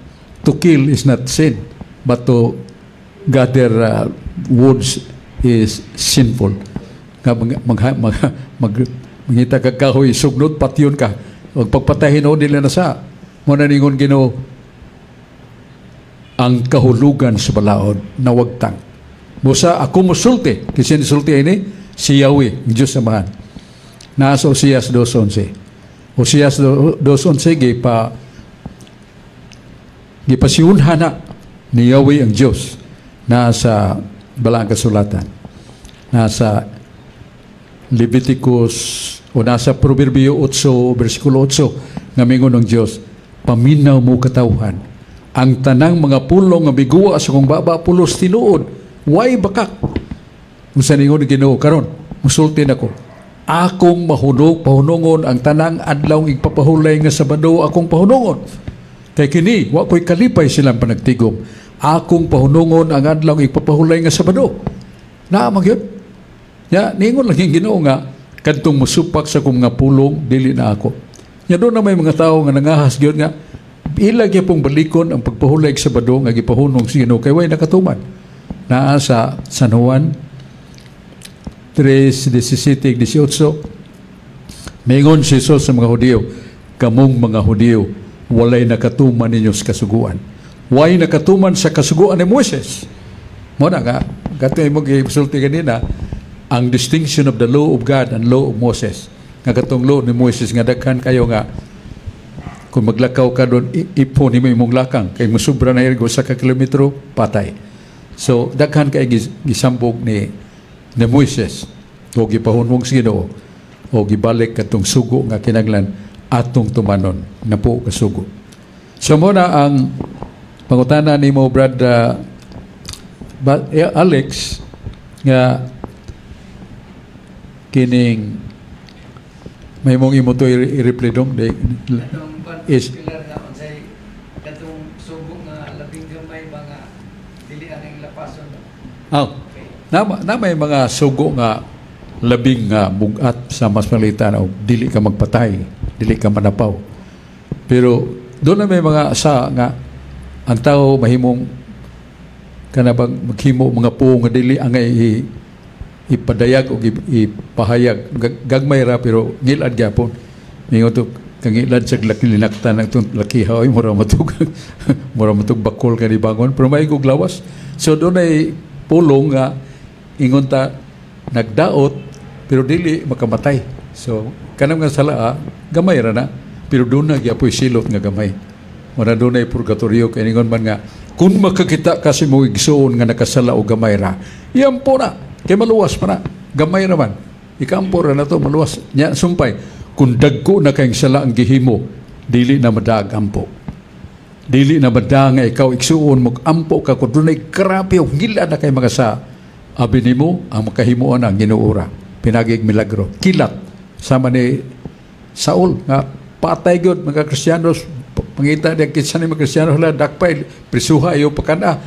to kill is not sin, but to gather woods is sinful. Nga mag mangita kag kahoy sugnod, patyon ka. Ug pagpatay hinuon nila na sa. Mo na ningon Ginoo ang kahulugan sa balaod nawagtang. Busa ako musulti, kasi nisulti ini si Yahweh, ang Diyos Amahan. Nasa Osias 2.11. Osias 2.11, gipasiunha na ni Yahweh ang Diyos nasa Balaang Kasulatan. Nasa Leviticus o nasa Proverbio 8 versikulo 8 nga mingon ng Diyos, "Paminaw mo katawhan, ang tanang mga pulong nga miguwa sa kong baba pulos tinuod, way bakak." Unsa ningon ni Ginoo? "Karon musulti nako, akong mahunog pahunungon ang tanang adlaw igpapahulay nga Sabado, akong pahunungon. Kay kini wa ko'y kalipay silang panagtigom. Akong pahunungon ang adlaw igpapahulay nga Sabado." Naa man gyud. Ya, ningon lang yung Ginoo nga kadtong musupak sa akong mga pulong dili na ako. Ya doon na may mga tao nga nangahas gyud nga ila gyapong balikon ang pagpahulay sa Sabado nga gipahunong sa Ginoo kay way nakatuman. Naa sa San Juan 3:17 18. Mingon si Jesus sa mga Hudiyo, "Kamong mga Hudiyo, walay nakatuman ninyo sa kasuguan. Way nakatuman sa kasuguan ni Moises. Mao na nga kato imong gisulti ganina, ang distinction of the law of God and law of Moses. Nga katong law ni Moses nga daghan kayo nga kung maglakaw ka doon, ipo nimo imong lakang kay musubra na ergo sa ka kilometro, patay. So daghan kay gisambog ni Moises o gipahunong sa Ginoo o gibalik katong sugo nga kinahanglan atong tumanon na po kasugo. So mao na ang pangutana nimo, Brad Alex, nga kining may mong imo to i-reply dong di, is Particular nga unsay katong sugo nga labing gamay ba nga dili aning lapason? Ah, na may mga sugo nga labing nga bugat sa mas malitan o dili ka magpatay, dili ka manapaw. Pero doon na may mga sa nga ang tao mahimong kana bang maghimo mga puong nga dili angay ipadayag o ipahayag. Gagmay ra pero ngilad gyapon. Mingon to kangilad sa laki linaktan ang itong lakiha, oy, mura matug bakol ka ni bangon pero maigog lawas. So doon ay pulong nga ingon ta nagdaot pero dili makamatay. So kanang nga sala, gamay ra na pero doon na gyapoy silot nga gamay. Mura doon ay purgatorio kay ingon man nga kung makakita ka sa imong igsuon nga nakasala o gamay ra, iyampo na kay maluwas pa na. Gamay ra man, ikampo ra na to, maluwas nya. Sumpay kung dagko na kayong sala ang gihimo, dili na madaag ampo, dili na madaag nga ikaw igsuon mo ampo ka kung dunay grabe og ngila na kay mga sa abi nimo. Ang makahimuon ang Ginoo ra pinagig milagro, kilat sama ni Saul nga patay gyud mga Kristiyanos. Pangita niya kinsa ni mga Kristiyano hala dakpay, prisuha ayo pakana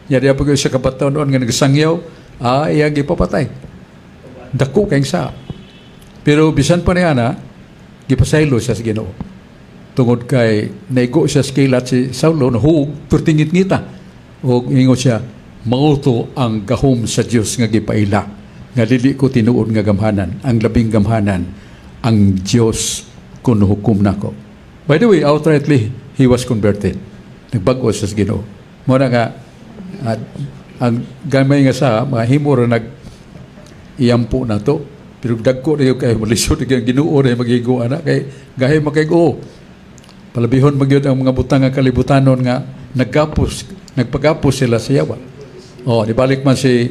nya. Diya pa gyud sa kabataan noon nga nagsangyaw, iyang gipapatay. Dako kayong sa, pero bisan pa niya na gipasaylo siya sa Ginoo tungod kay naigo siya sa kilat. Si Saulo nahuog pertingit ngita og ingon siya, "Mao to ang gahom sa Dios nga gipaila nga dili ko tinuod nga gamhanan. Ang labing gamhanan ang Dios kun hukom nako." By the way, outrightly he was converted. Nagbag-o siya sa Ginoo. Mao na nga ang gamay nga sa mahimo ra nag iyampo na to pero dagko na yung kay malisod ang Ginoo na magigo ana kay gahi makay-o palabihon magyud ang mga butang nga kalibutanon nga nagapos, nagpagapos sila sa yawa. Oh, dibalik man si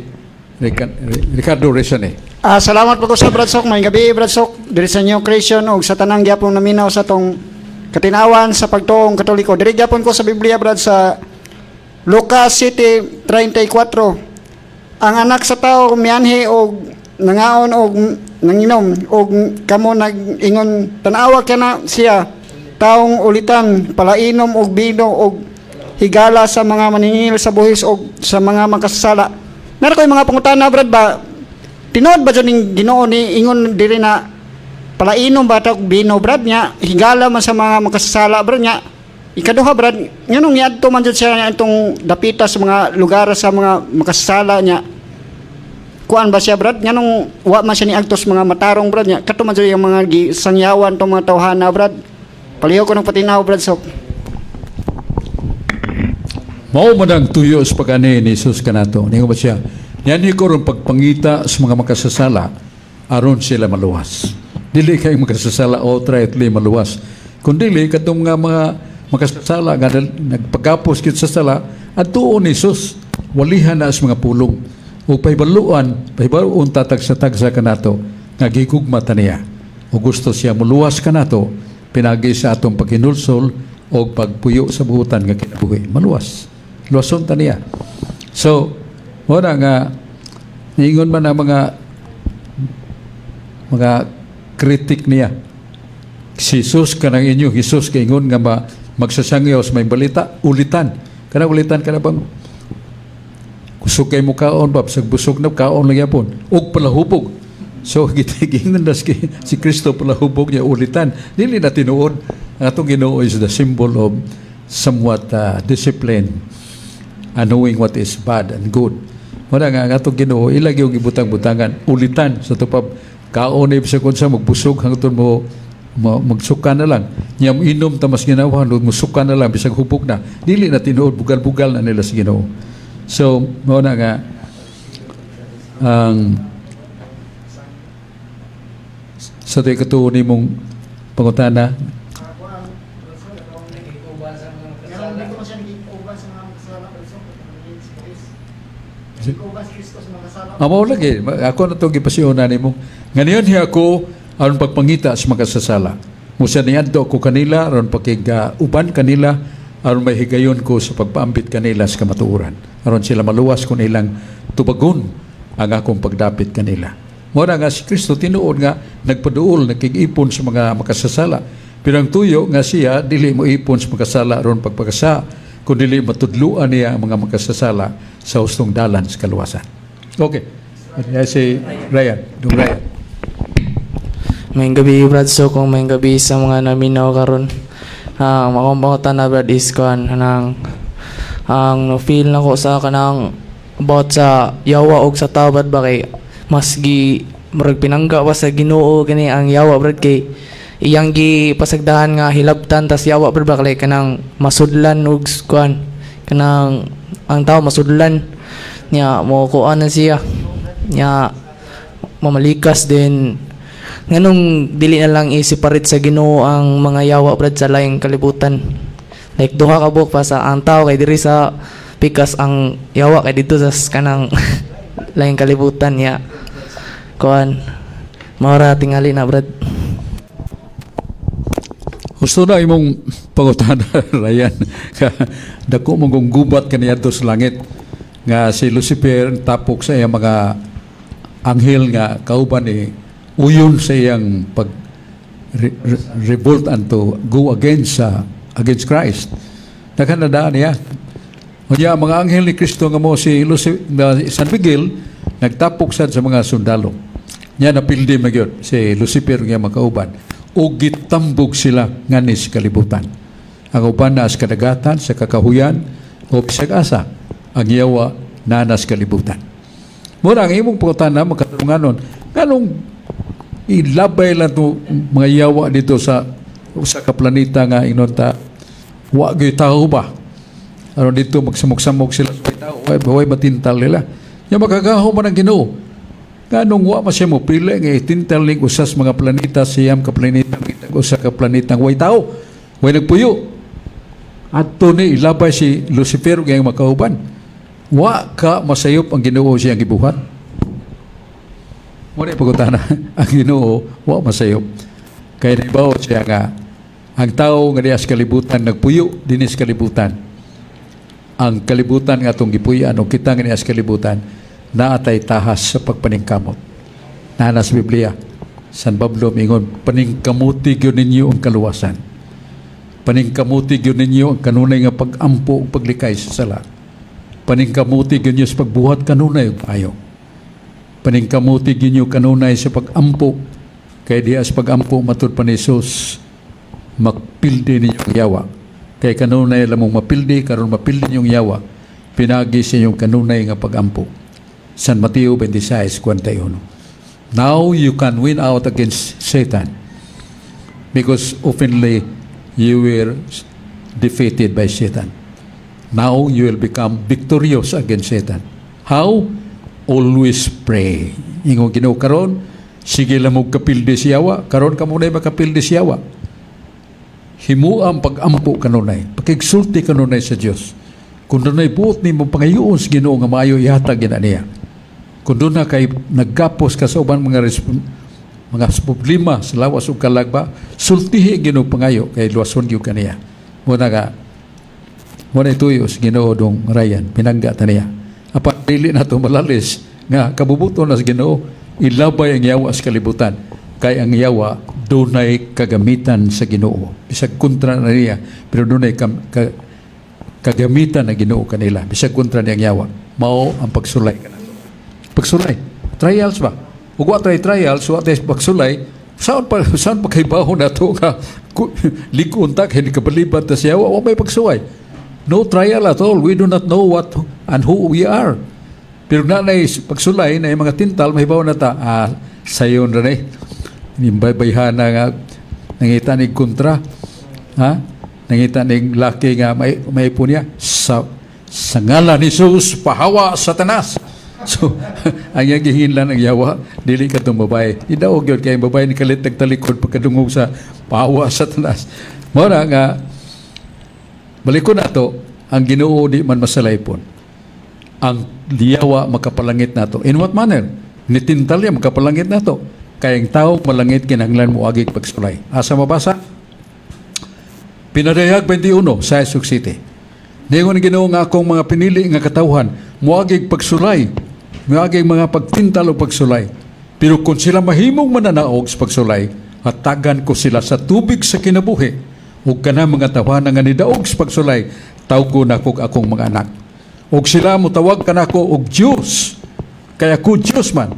Ricardo Resane. Salamat po ko sa Brad Sok. May gabi, Brad Sok. Diri sa New Creation ug sa tanang gyapon naminaw sa tong katinawan sa pagtuong Katoliko. Diri gyapon ko sa Biblia, Brad, sa Lucas 7:34. Ang Anak sa Tao mianhi og nangaon og nanginom og kamo nag-ingon, "Tan-awa kana siya, taong ulitan, palainom og bino og higala sa mga maningil sa buhis og sa mga makasasala." Meron ko yung mga pangutana, Brad, ba? Tinuod ba dyan ning Ginoo ni ingon diri na palainom ba ta og bino, Brad, nya higala man sa mga makasasala, Brad, nya? Ikaduha, Brad, nganong niadto man jud siya itong dapita sa mga lugar sa mga makasasala niya? Kuan ba siya, Brad? Nganong wa man siya niadto sa mga matarong, Brad, nya kato man jud yung mga gisangyawan tong mga tawhana, Brad? Palihog ko ng patinaw, Brad Sok. Mao man ang tuyo sa pag-ani ni Jesus kanato. Ningon ba siya, "Nianhi ko ron pagpangita sa mga makasasala aron sila maluwas." Dili kay makasasala outrightly maluwas. Kung dili katong mga makasasala nga nagpagapos kit sa sala, adtuon ni Jesus, walihan na sa mga pulong. O pahibaluan, pahibaluon tatagsa-tagsa kanato nga gigugma ta niya. O gusto siya muluwas kanato pinagi sa atong paghinulsol o pagpuyo sa buhutan nga kinabuhi. Maluwas. Luwason ta niya. So, wala nga niingon man ang mga kritik niya. Si Jesus kanang inyo, Jesus kaingon nga magsasangyaw sa may balita, ulitan. Kanang ulitan kana bang kusog kay mo kaon ba, sa busog na kaon lang yapon ug palahubog. So gitingon na si Kristo palahubog niya, ulitan. Dili na tinuod. Ang atong Ginoo is the symbol of somewhat discipline and knowing what is bad and good. Wala nga ang atong Ginoo ila gyud gibutang-butangan ulitan sa tupab kaon ni sa kunsa magbusog hangtod mo. Magsuka na lang. Nya inom ta mas ginawa, musuka na lang bisag hubog na. Dili na tinuod, bugal-bugal na nila sa Ginoo. So, mao na nga ang sa tay katuo nimong pangutana. Ngayon, hindi ko man siya naging-uban sa mga makasala, Brad Sok. Naging-uban si Kristo sa mga kasala. Amo lagi, ako na to gipasiuna nimo. Nganiyon hiya ako aron pagpangita sa makasasala. Musa niadto ako kanila aron pakig uban kanila aron may higayon ko sa pagpaambit kanila sa kamatuoran. Aron sila maluwas kung ilang tubagon ang akong pagdapit kanila. Mora nga si Kristo tinuod nga nagpaduol, nagkig-ipon sa mga makasasala. Pero ang tuyo nga siya dili mo ipon sa makasala aron pagpakasa, kun dili matudluan niya ang mga makasasala sa hustong dalan sa kaluwasan. Okay. At si Ryan, dong Ryan. Maayong gabi, Brad. So kung maayong gabi sa mga naminaw karon. Ang akong pangutana, Brad, is kuan kanang ang no feel nako sa kanang about sa yawa og sa tao, Brad, ba kay mas gi murag pinangga pa sa Ginoo gani ang yawa, Brad, kay iyang gi pasagdahan nga hilabtan tas yawa, Brad, ba kay kanang masudlan og kuan kanang ang tao masudlan niya mo kuan na siya niya mamalikas din. Nganong dili na lang i-separate sa Ginoo ang mga yawa, Brad, sa laing kalibutan? Like duha ka buok pa sa ang tao kay diri sa pikas, ang yawa kay didto sa kanang laing kalibutan niya kuan. Maura tingali na, Brad. Gusto na imong pangutana, Ryan. Dako mong kung gubat kaniadto sa langit nga si Lucifer tapok sa iyang mga anghel nga kauban ni uyon sa iyang pag revolt and to go against Christ. Daghan na daan niya. Unya ang mga anghel ni Kristo nga mo si San Miguel nagtapok sad sa mga sundalo. Nya napildi man gyud si Lucifer nga makauban ug gitambog sila nganhi sa kalibutan. Ang uban na sa kadagatan, sa kakahuyan o bisag asa, ang yawa naa na sa kalibutan. Mura ang imong pangutana makatarunganon, nganong ilabay lang to mga yawa dito sa usa ka planeta nga ingnon ta wa gyud tao ba? Aron dito magsamok-samok sila sa tao, way matintal nila. Nya makagahom man ang Ginoo. Nganong wa man siya mo pili nga itintal ning usas mga planeta, siyam ka planeta, usa ka planeta nga way tao, way nagpuyo. Adto ni ilabay si Lucifer ug iyang makauban. Wa ka masayop ang Ginoo siyang gibuhat. Mo ni pagutana, ang Ginoo wa masayop. Kay naibaw siya nga ang tao nga diha sa kalibutan nagpuyo dinhi sa kalibutan. Ang kalibutan nga atong gipuy-an o kita nga niya sa kalibutan naatay tahas sa pagpaningkamot. Naa na sa Biblia. San Pablo mingon, "Paningkamuti gyud ninyo ang kaluwasan. Paningkamuti gyud ninyo ang kanunay nga pag-ampo ug paglikay sa sala. Paningkamuti gyud ninyo sa pagbuhat kanunay ug ayo. Paningkamuti gyud ninyo kanunay sa pag-ampo kay diha sa pag-ampo, matud pa ni Jesus, mapildi ninyo ang yawa. Kay kanunay lamong mapildi, karon mapildi ninyong yawa pinagi sa inyong kanunay nga pag-ampo." San Mateo 26:41. Now you can win out against Satan because openly you were defeated by Satan. Now you will become victorious against Satan. How? Always pray. Ingon Ginoo karon, sige lang mo kapildi siyawa, karon kamo na makapildi siyawa. Himua ang pag-ampo kanunay, pakigsulti kanunay sa Dios. Kung dunay buot nimo pangayoon sa Ginoo nga maayo, ihatag gina niya. Kung doon na kay naggapos ka sa uban mga problema sa lawas ug kalag ba, sultihi Ginoo pangayo kay luwason gyud kaniya. Mo na ka mo na ituyo sa Ginoo, dong Ryan, pinangga ta niya. Apan dili na to malalis nga kabubuton na sa Ginoo ilabay ang yawa sa kalibutan kay ang yawa dunay kagamitan sa Ginoo. Bisag kontra na niya, pero dunay kagamitan na Ginoo kanila bisag kontra niyang yawa. Mao ang pagsulay kana. Pagsulay. Trials ba? Ug wa try trials, wa tay pagsulay, saan pa kay baho na to nga lig-on ta kay kabalibat ta siya, wa may pagsuway. No trial at all. We do not know what and who we are. Pero na nay pagsulay na yung mga tintal, mahibaw na ta, ah, sayon ra ni. Yung baybayhana nga, Nangita nig kontra. Ha? Nangita nig laki nga may niya sa ngalan ni Jesus, pahawa, Satanas. So, ang iyang gihinlan ang yawa, dili katong babae. Idaog yun kay ang babae ni kalit nagtalikod pagkadungog sa "Pahawa, Satanas." Mao na nga balikon nato, ang Ginoo di man masalaypon. Ang liyawa makapalangit nato. In what manner? Nitintal niya makapalangit nato. Kaya ang tao malangit, kinahanglan mo agig pagsulay. Asa mabasa? Pinadayag 21 sa Esok City. Ningon ang Ginoo nga akong mga pinili nga katawhan moagig pagsulay, moagig mga pagtintal o pagsulay. Pero kung sila mahimong mananaog sa pagsulay, hatagan ko sila sa tubig sa kinabuhi. Ug kana mga tawhana nga nidaog sa pagsulay, tawgo nako akong mga anak. Ug sila motawag kanako og Dios. Kaya ako Dios man.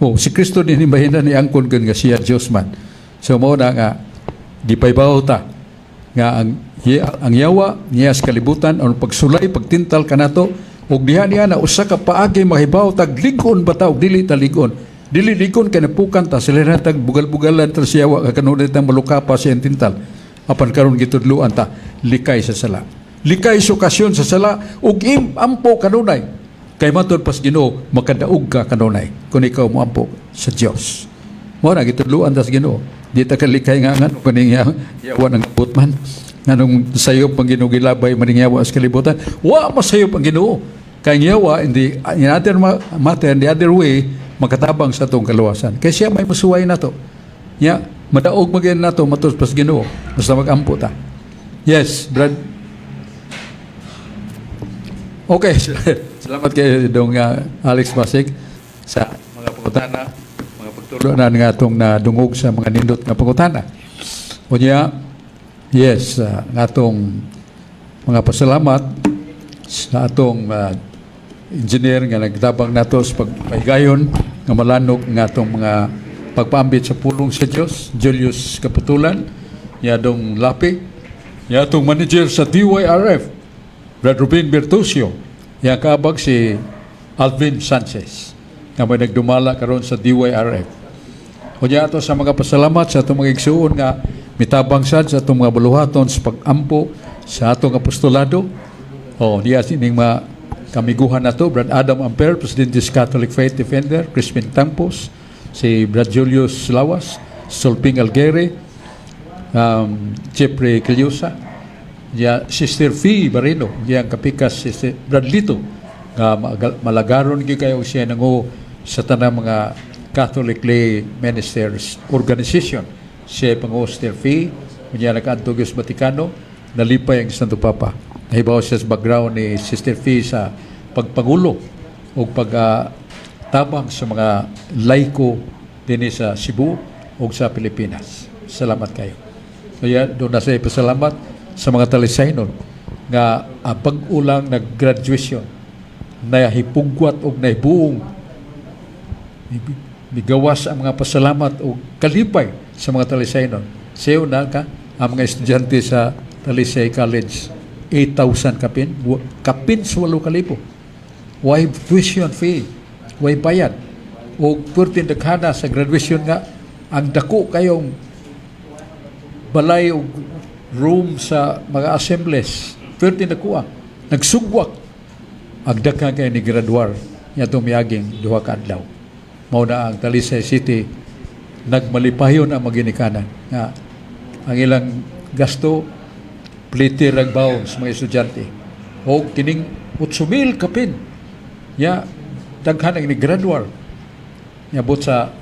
Oh, si Kristo din mahina ni angkon kun nga siya Dios man. So mao na nga gipaybaw ta nga ang yawa niya sa kalibutan ang pagsulay, pagtintal kanato, ug diha niya na usa ka paagi mahibaw tag lig-on ba ta og dili ta lig-on. Dili lig-on kay napukan ta sila na tag bugal-bugalan ta siya wa kanunay ta malukapa sa iyang tintal. Apan karon gitudloan ta, likay sa sala, likay sa okasyon sa sala, ug ampo kanunay, kay matud pas Ginoo makadaog ka kanunay kung ikaw moampo sa Dios. Mao na gitudloan ta sa Ginoo. Di ta kalikay nga ngano kaning yawa ng abot man. Nganong sayop ang Ginoo, gilabay maning yawa sa kalibutan. Wa masayop ang Ginoo. Kay ang yawa in other matter, in the other way makatabang sa atong kaluwasan. Kay siya may musuway nato. Ya, madaog magin nato matud pas Ginoo. Basta magampo ta. Yes, Brad. Okay, salamat kay dong Alex Basig sa mga pangutana, mga pagtulo na nga atong nadungog sa mga nindot nga pangutana. Unya, yes, nga atong mga pasalamat sa atong engineer nga nagtabang nato sa pagpahigayon nga malanog nga atong mga pagpaambit sa pulong sa Dios, Julius Kaputulan, yadong Lapi, yatong manager sa DYRF, Brad Rubin Bertusio, yang kaabag si Alvin Sanchez, nga may nagdumala karon sa DYRF. Unya ato sa mga pasalamat sa atong mga igsuon nga mitabang sad sa atong mga buluhaton sa pag-ampo sa atong apostolado. O niya sining mga kamiguhan nato, Brad Adam Amper, Presidente sa Catholic Faith Defender, Crispin Tampos, si Brad Julius Lawas, Solping Alguere, Jeffrey Quillosa, ya Sister Fee Barino, yang kapikas Sister Brad Lito, nga malagaron gyud kayo siya nangu sa tanang mga Catholic Lay Ministers Organization. Siya pangu Sister Fee, unya nakaadto gyud sa Vatikano, nalipay ang Santo Papa. Nahibaw siya sa background ni Sister Fee sa pagpangulo o pag tabang sa mga laiko dinhi sa Cebu o sa Pilipinas. Salamat kayo. Kaya doon na sa pasalamat sa mga Talisaynon nga ang pag-ulang nag-graduation nahipugwat og nahibuong migawas ang mga pasalamat o kalipay sa mga Talisaynon. Sayo na ka ang mga estudyante sa Talisay College, 8,000 kapin, kapin sa 8,000. Way tuition fee, way bayad. O 14 daghana sa graduation nga ang dako kayong balay o room sa mga assemblies. 13 nakuha. Nagsugwak. Ang daghan kay ni graduar niya miaging 2 ka adlaw. Mao na ang Talisay City nagmalipayon ang maginikanan nga ang ilang gasto plite rag baon sa mga estudyante. O kining 8,000 kapin ya daghan ang ni graduar. Niabot sa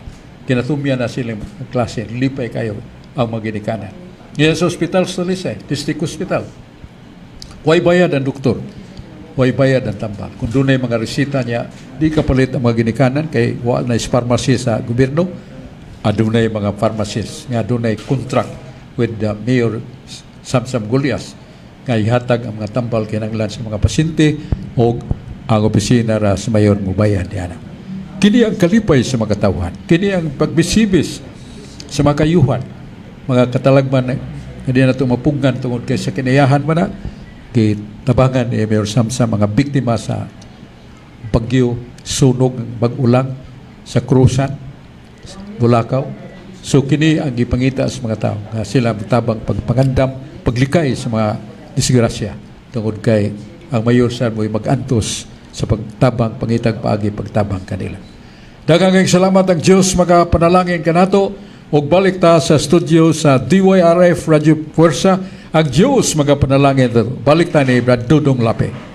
kinatumya na silang klase, lipay kayo ang maginikanan. Ngayon sa ospital sa Talisay, District Hospital, way bayad ang doktor, way bayad ang tambal. Kung doon mga resita niya, di kapalit ang mga ginikanan kay wa na is pharmacy sa gobyerno, adunay mga pharmacists nga adunay contract with the Mayor Samsam Gullas nga ihatag ang mga tambal kinahanglan sa mga pasyente o ang opisina ra sa mayor mubayad diana. Kini ang kalipay sa mga katawhan. Kini ang pagbisibis sa mga kayuhan, mga katalagman nga di na ito mapugnan tungod kay sa kinayahan man na gitabangan ni Mayor Samsam mga biktima sa bagyo, sunog, bag-ulang sa Krusan, Bulacau. So kini ang gipangita sa mga tao nga sila tabang pagpangandam, paglikay sa mga disgrasya tungod kay ang mayor sa mo'y mag-antos sa pagtabang, pangitag paagi pagtabang kanila. Daghang kayong salamat. Ang Diyos makapanalangin kanato ug balik ta sa studio sa DYRF Radio Fuerza. Ang Diyos magapanalangin. Balik ta ni Brad Dudong Lape.